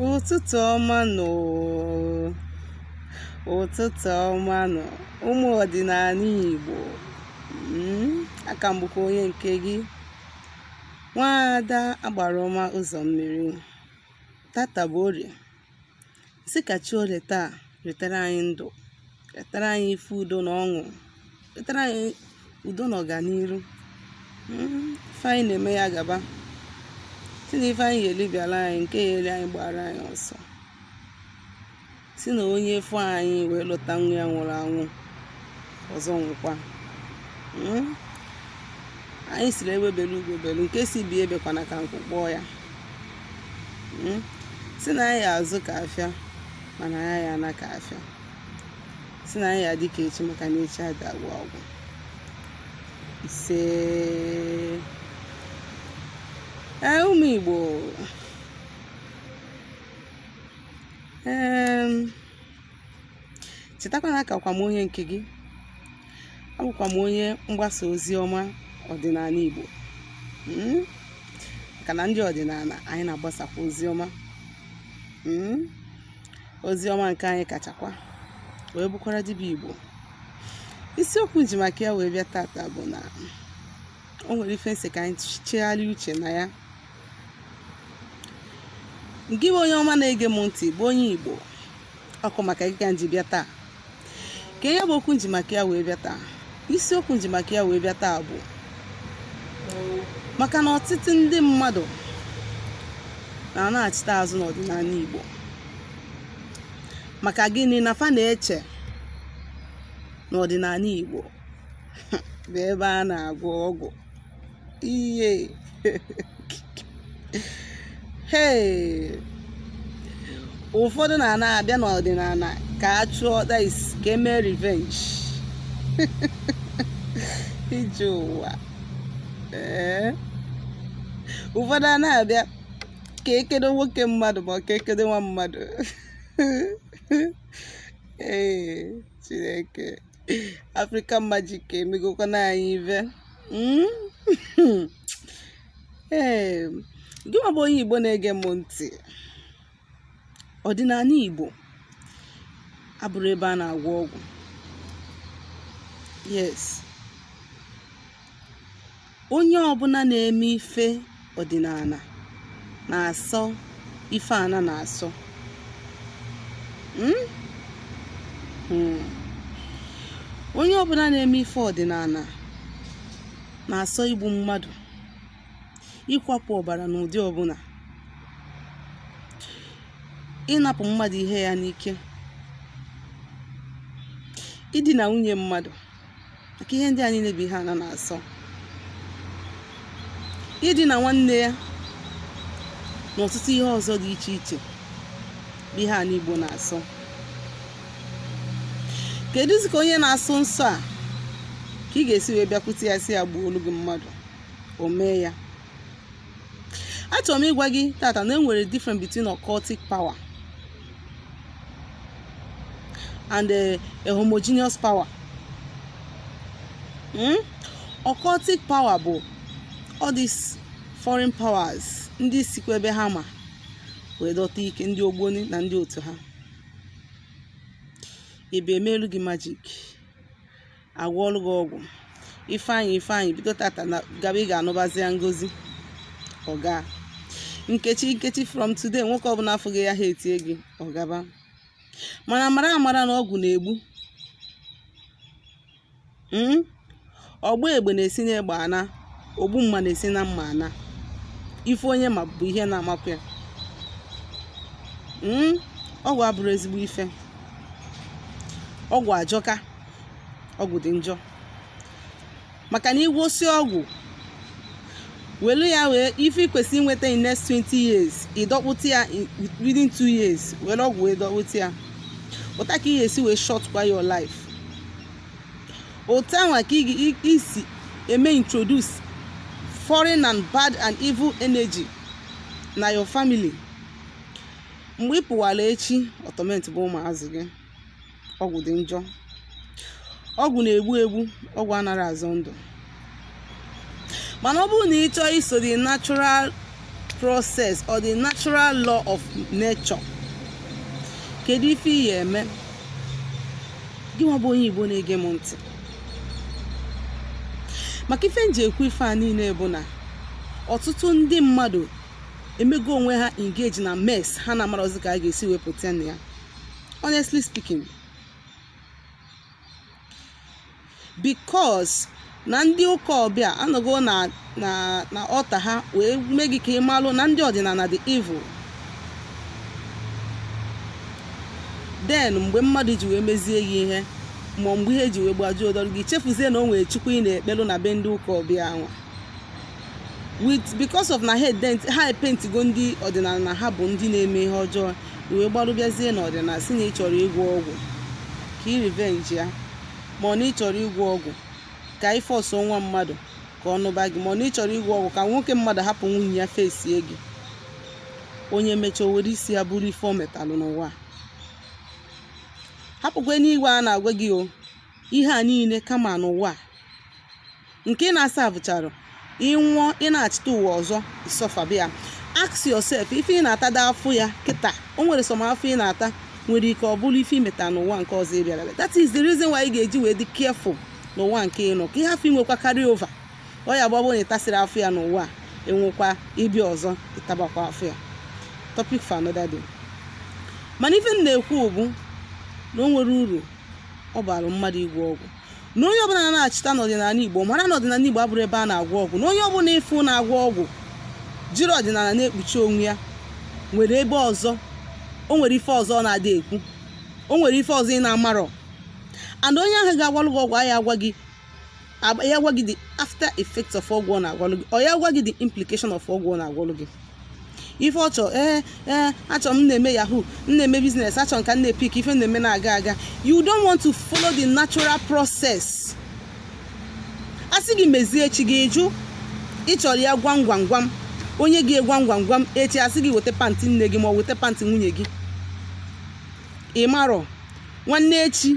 Ụtụtụ ọma nụ, ụtụtụ ọma nụ, ụmụ ọdịnala Igbo. Aka m bụkwa onye nke gị, Nwaada Agbara Ọma Ụzọ Mmiri. Tata bụ Orie. Sị ka chi Orie taa retara anyị ndụ, retara anyị ife udo na ọṅụ, retara anyị udo na ọganiru. Ife anyị na-eme ya gaba, sị na ife anyị ga-eli bịara anyị, nke ya eli anyị gbara anyị ọsọ, sị na onye fụ anyị wee lọta nwa ya nwụrụ anwụ ọzọ nwụkwa. Anyị siri egbe belu ugo belu, nke sị ibe ebekwana ka nku kpọọ ya. Sị na anyị azụ ka afịa, mana anyị ya ana ka afịa. Sị na anyị ya dị ka echi, maka na echi ada agwụ agwụ. Ise. Ee, ụmụ Igbo, ee, chetakwa na akakwa m onye nke gị, abụkwa m onye mgbasa ozi ọma ọdịnala Igbo, Maka na ndị ọdịnala anyị na-agbasakwa ozi ọma, Ozi ọma nke anyị kachakwa wee bụkwara dibịa Igbo. Isiokwu m ji maka ya wee bịa tata bụ na o nwere ife m sị ka anyị chegharịa uche na ya. Gị bụ onye ọma na-ege m ntị, bụ onye Igbo, ọkụ maka gị ka m ji bịa taa. Ka ihe bụ okwu m ji maka ya wee bịa taa, isiokwu m ji maka ya wee bịa taa bụ maka na ọtụtụ ndị mmadụ na-anachite azụ n'ọdịnala Igbo. Maka gịnị? Na fa na-eche n'ọdịnala Igbo bụ ebe a na-agwọ ọgwụ ihe. Hey, ụfọdụ na-ana abịa n'ọdịnala ka a chụọ, that is, ka e mee revenge ije ụwa. Ee, ụfọdụ a na-abịa ka ekedo nwoke mmadụ ma ọ ka ekedo nwa mmadụ. Ee, Chineke, African magic emegokwana anyị ive. Ee, gị nwa bụ onye Igbo na-ege m ntị, ọdịnala Igbo abụrọ ebe a na-agwọ ọgwụ. Yes, onye ọbụla na-eme ife ọdịnala na-asọ ife ana na-asọ. Onye ọbụla na-eme ife ọdịnala na-asọ igbu mmadụ, ịkwapụ ọbara n'ụdị ọbụla, ịnapụ mmadụ ihe ya n'ike, idina nwunye mmadụ, maka ihe ndị a niile bụ ihe ana na-asọ, idina nwanne ya na ọtụtụ ihe ọzọ dị iche iche bụ ihe ana Igbo na-asọ. Kedụzi ka onye na-asọ nsọ a ka ị ga-esi wee bịakwute ya sị ya gbuolu gị mmadụ, o mee ya? Achọrọ m ịgwa gị tata na e nwere difference between occultic power and a homogeneous power. Occultic power bụ all these foreign powers ndị sikwa ebe ha ma wee dọta ike, ndị ogboni na ndị otu ha. Ebe emelu gị magic, agwọọlụ gị ọgwụ, Ifeanyị, Ifeanyị, bido tata na gaba, ị ga-anụbazi ya. Ngozi, ọga Nkechi, Nkechi, from today nwoke ọbụla afụghị ya, ha etie gị, ọgaba. Mana mara amara na ọgwụ na-egbu. Ọgba egbe na-esi n'egbe ana, ogbu mma na-esi na mma ana. Ife onye ma bụ ihe na-amakwa ya. Ọgwụ abụrụ ezigbo ife. Ọgwụ ajọka, ọgwụ dị njọ, maka na ịgwọsi ọgwụ welu ya wee ife ị kwesịrị inweta in next 20 years, ịdọkpụta ya within 2 years, were ọgwụ wee dọkpụta ya. Ụta ka ị ga-esi wee short kwa your life, otu anwa ka ị isi eme introduce foreign and bad and evil energy na your family. Mgbe ị pụwara echi, ọ torment bụ ụmụazụ gị. Ọgwụ dị njọ, ọgwụ na-egbu egbu, ọgwụ anaghị azọ ndụ. Mana ọ bụrụ na ị chọọ iso the natural process or the natural law of nature, kedu ife ị ya eme, gị nwa bụ onye Igbo na-ege m ntị? Maka ife nji ekwu ife a niile bụ na ọtụtụ ndị mmadụ emego onwe ha engage na mess ha na-amarozi ka a ga-esi wepụta na ya. Honestly speaking, because na ndị ụka ọbịa anọgo na ọta ha wee mee gị ka ị malụ na ndị ọdịnala dị evil. Then mgbe mmadụ ji wee mezie gị ihe, ma mgbe ihe ji wee gbajuo ụdọrọ gị, chefuzie na o nwere Chukwu ị na-ekpelu na be ndị ụka ọbịa anwa, with because of na ha epentigo ndị ọdịnala na ha bụ ndị na-eme ihe ọjọọ. Wee gbarụbịazie na ọdịnala, si na ị chọrọ ịgwọ ọgwụ ka ị revenge ya, ma ọ na ị chọrọ ịgwọ ọgwụ ka ị force nwa mmadụ ka ọ nụba gị, ma ọ na ị chọrọ ịgwọ ọgwụ ka nwoke mmadụ hapụ nwunye ya fesie gị. Onye mechaa, o were isi ya bụrụ ife o metalụ n'ụwa. Hapụkwa n'igwe a na-agwa gị o ihe a niile, kama n'ụwa nke ị na-asa abụchara ịnwụọ, ị na-achịta ụwa ọzọ ịsọfabịa. Ask yourself, ife ị na-atada afụ ya kịta, o nwere some afọ ị na-ata nwere ike ọ bụrụ ife imeta n'ụwa nke ọzọ ị bịara. That is the reason why ị ga-eji wee dị careful n'ụwa nke ị nọ, ka ị hafụ inwekwa carry over. Ọ ya bụ, ọ bụrụ na ị tasịrị afọ ya n'ụwa a, enwekwa ịbịa ọzọ, ịtabakwa afọ ya. Topic for another day. Mana ife m na-ekwu bụ na o nwere uru ọ bara mmadụ ịgwọ ọgwụ, na onye ọbụla na-achịta n'ọdịnala Igbo mara na ọdịnala Igbo abụrụ ebe a na-agwọ ọgwụ, na onye ọbụla ịfụ na-agwọ ọgwụ jiri ọdịnala na-ekpuchi onwe ya nwere ebe ọzọ, o nwere ife ọzọ ọ na-adị ekwu, o nwere ife ọzọ ị na-amarọ. And onye ahụ ga-agwalụ gị ọgwụ, ya agwa gị, ya agwa gị the after effect of ọgwụ ọ na-agwalụ gị, ọ ya agwa gị the implication of ọgwụ ọ na-agwalụ gị. Ife ọ chọọ, ee, achọrọ m na-eme yahoo, m na-eme business, achọrọ ka m na-epik ife m na-eme na-aga aga. You don't want to follow the natural process. A sị gị mezie echi, gị jụ. Ị chọrọ ya gwam gwam gwam. Onye gị gwam gwam gwam echi, asị gị weta pant nne gị ma ọ weta pant nwunye gị. Ị marọ, nwanne echi,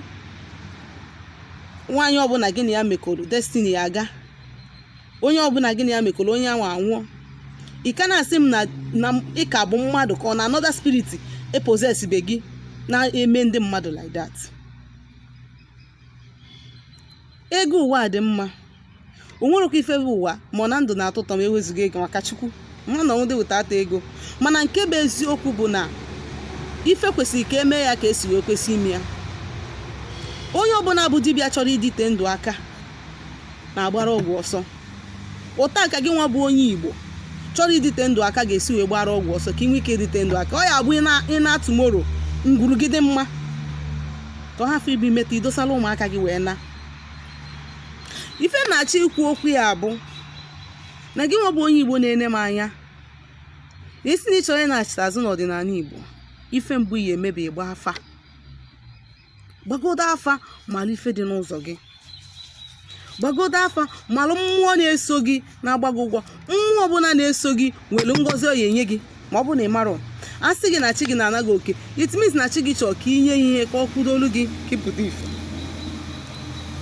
nwaanyị ọbụla gị na ya mekọrọ, destiny ya aga. Onye ọbụla gị na ya mekọrọ, onye ahụ anwụọ. Ị ka na-asị m na ị ka bụ mmadụ, ka ọ na another spirit epossess be gị na-eme ndị mmadụ like that? Ego ụwa dị mma, o nwerekwa ife bụ ụwa, ma ọ na ndụ na-atọ ụtọ ma ewezuga ego, maka Chukwu mma na ọnwụ weta ata ego. Mana nke bụ eziokwu bụ na ife kwesịrị ka emee ya ka esi wee kwesị ime ya. Onye ọbụla bụ dibịa chọrọ ịdịte ndụ aka na-agbara ọgwụ ọsọ. Ụta ka gị nwa bụ onye Igbo chọrọ ịdịte ndụ aka ga-esi wee gbara ọgwụ ọsọ ka ị nwee ike ịdịte ndụ aka. Ọ ya abụ ị na tomorrow ngwuru gị dị mma, ka ọ hafụ ibu imeta idosala ụmụaka gị wee na. Ife na-achọ ikwu okwu ya bụ na gị nwa bụ onye Igbo na-ene m anya na isi na ịchọrọ ị na-achịta azụ n'ọdịnala Igbo, ife mbụ ya emebi, ịgba afa, gbagodo afa, mara ife dị n'ụzọ gị, gbagodo afa, malụ mmụọ na-eso gị, na-agba gị ụgwọ. Mmụọ ọbụla na-eso gị nwere ngọzi ọ ya enye gị. Ma ọ bụ na ị marọ, a sị gị na chi gị na-ana gị oke, it means na chi gị chọrọ ka inye ya ihe ka ọ kwudolu gị ka ịpụta ife.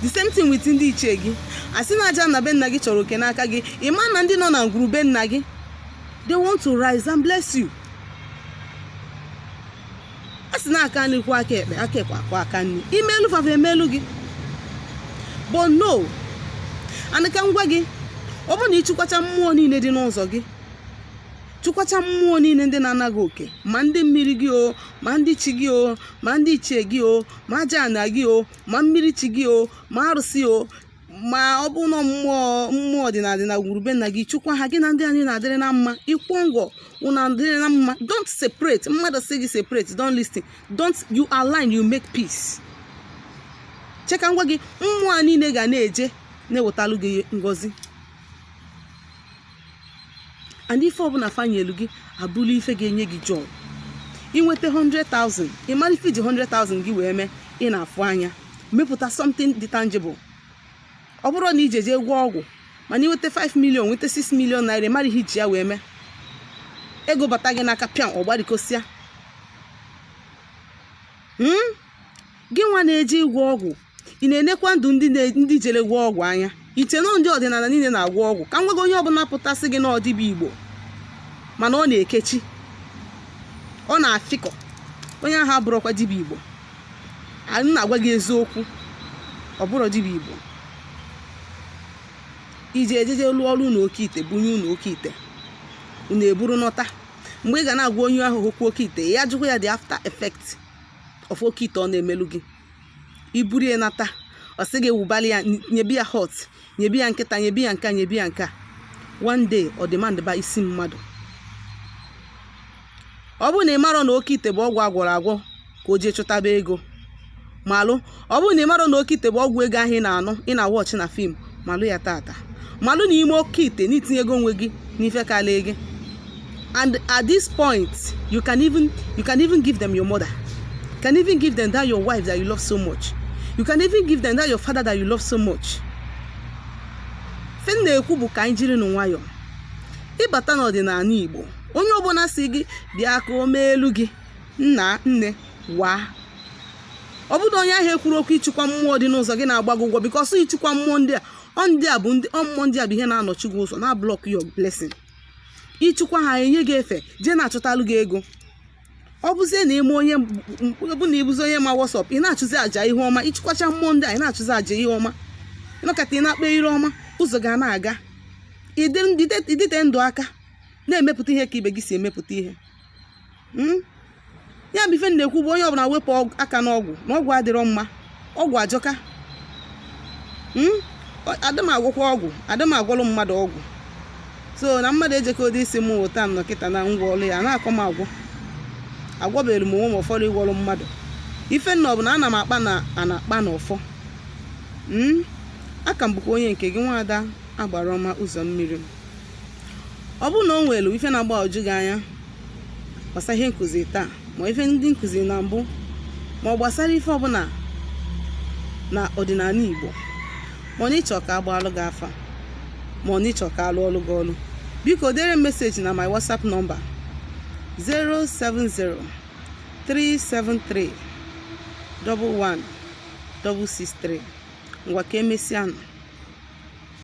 The same thing with ndị ichie gị. A sị na aja na be nna gị chọrọ oke n'aka gị, ị ma na ndị nọ na ngwuru be nna gị, they want to rise and bless you. A sị na aka nri kwụ aka ekpe, aka ekpe akwụ aka nri. Imelu fafa, emelu gị. But no, and ka m gwa gị, ọ bụrụ na ịchụkwacha mmụọ niile dị n'ụzọ gị, chụkwacha mmụọ niile ndị na-anaghị oke, ma ndị mmiri gị o, ma ndị chi gị o, ma ndị ichie gị o, ma aja ana gị o, ma mmiri chi gị o, ma arụsị o, ma ọ bụ na mmụọ mmụọ ọdịnala na ngwurube nna gị, chụkwa ha, gị na ndị anyị na-adịrị na mma. Ịkwụ ngọ unu adịrị na mma. Don't separate. Mmadụ sị gị separate, don't listen. Don't you align, you make peace. Cheka ngwa gị, mmụọ a niile ga na-eje na-ewetalụ gị ngọzi, and ife ọbụla fanyelu gị abụrụ ife ga-enye gị joy. Inweta 100,000, ị mara ife iji 100,000 gị wee mee, ị na-afụ anya mepụta something dị tangible. Ọ bụrụ na ije jee gwọọ ọgwụ, mana inweta 5 million, nweta 6 million naira, ị mara ihe iji ya wee mee. Ego bata gị n'aka, pịam, ọgbarikosịa. Gị nwa na-eje ịgwọ ọgwụ, ị na-enekwa ndụ ndị jere gwọọ ọgwụ anya, iche nọ ndị ọdịnala niile na-agwọ ọgwụ. Ka m gwa gị, onye ọbụla pụtasị gị n'ọdịbịa Igbo Mana ọ na-ekechi, ọ na-afịkọ. Onye ahụ abụrụkwa dibịa Igbo. Anyị na-agwa gị eziokwu, ọ bụrụ dibịa Igbo iji ejeje lụọ ọrụ na oke ite, bunye unu oke ite, unu eburu nọta. Mgbe ị ga na-agwa onye ahụ okwu oke ite ya, jụkwa ya the after effect of oke ite ọ na-emelu gị. Iburu ya nata, ọ sị gị wụbali ya, nyebi ya hot, nyebi ya nkịta, nyebi ya nka, nyebi ya nka. One day ọ demand ba isi mmadụ. Ọ bụrụ na ị marọ na oke ite bụ ọgwụ agwọrọ agwọ ka o jee chụtaba ego, malụ. Ọ bụrụ na ị marọ na oke ite bụ ọgwụ ego ahụ ị na-anụ, ị na-awọchị na film, malụ ya tata. Malụ na ime oke ite na itinye ego onwe gị n'ife kala gị. And at this point, you can even give them your mother, you can even give them that your wife that you love so much, you can even give them that your father that you love so much. Ife m na-ekwu bụ ka anyị jiri nụ nwayọọ ịbata n'ọdịnala Igbo. Onye ọbụla si gị bịa ka o mee elu gị, nna, nne, waa, ọ bụrụ na onye ahụ ekwuru okwu ịchịkwa mmụọ dị n'ụzọ gị na-agba gị ụgwọ, because ịchịkwa mmụọ ndị a, ọ ndị a bụ ndị ọ mmụọ ndị a bụ ihe na-anọchi gị ụzọ, na-block your blessing. Ịchịkwa ha, enye gị efe, jee na-achọtalụ gị ego. Ọ bụzie na ime onye bụ na ịbụzi onye ma WhatsApp, ị na-achụzi àjà ihe ọma. Ịchịkwacha mmụọ ndị a, ị na-achụzi àjà ihe ọma, ịnọkọta ị na-akpa ire ọma, ụzọ ga na-aga. Ịdịte ndụ aka na-emepụta ihe ka ibe gị si emepụta ihe. Ya bụ ife na-ekwu bụ onye ọbụla wepụ aka n'ọgwụ, na ọgwụ adịrọ mma, ọgwụ ajọka. Adị m agwọkwa ọgwụ, adị m agwọlụ mmadụ ọgwụ. So na mmadụ ejekọdo isi m ụta m nọkịta na ngwa ọlụ ya na-akọ m agwọ, agwọbeghị m onwe m ụfọdụ ịgwọrọ mmadụ. Ife nna ọ bụ na ana m akpa na ana akpa na ọfọ. Aka m bụkwa onye nke gị, nwaada Agbara Ọma Ụzọ Mmiri. Ọ bụrụ na o nwere ife na-agbagwoju gị anya gbasara ihe nkụzi taa, ma ife ndị nkụzi na mbụ, ma ọ gbasara ife ọbụla na ọdịnala Igbo, ma ọ na ịchọ ka agbalụ gị afa, ma ọ na ịchọ ka alụ ọlụ gị ọlụ, biko dere m message na my WhatsApp number 070 373 11 663. Ngwa, ka emesịa nụ.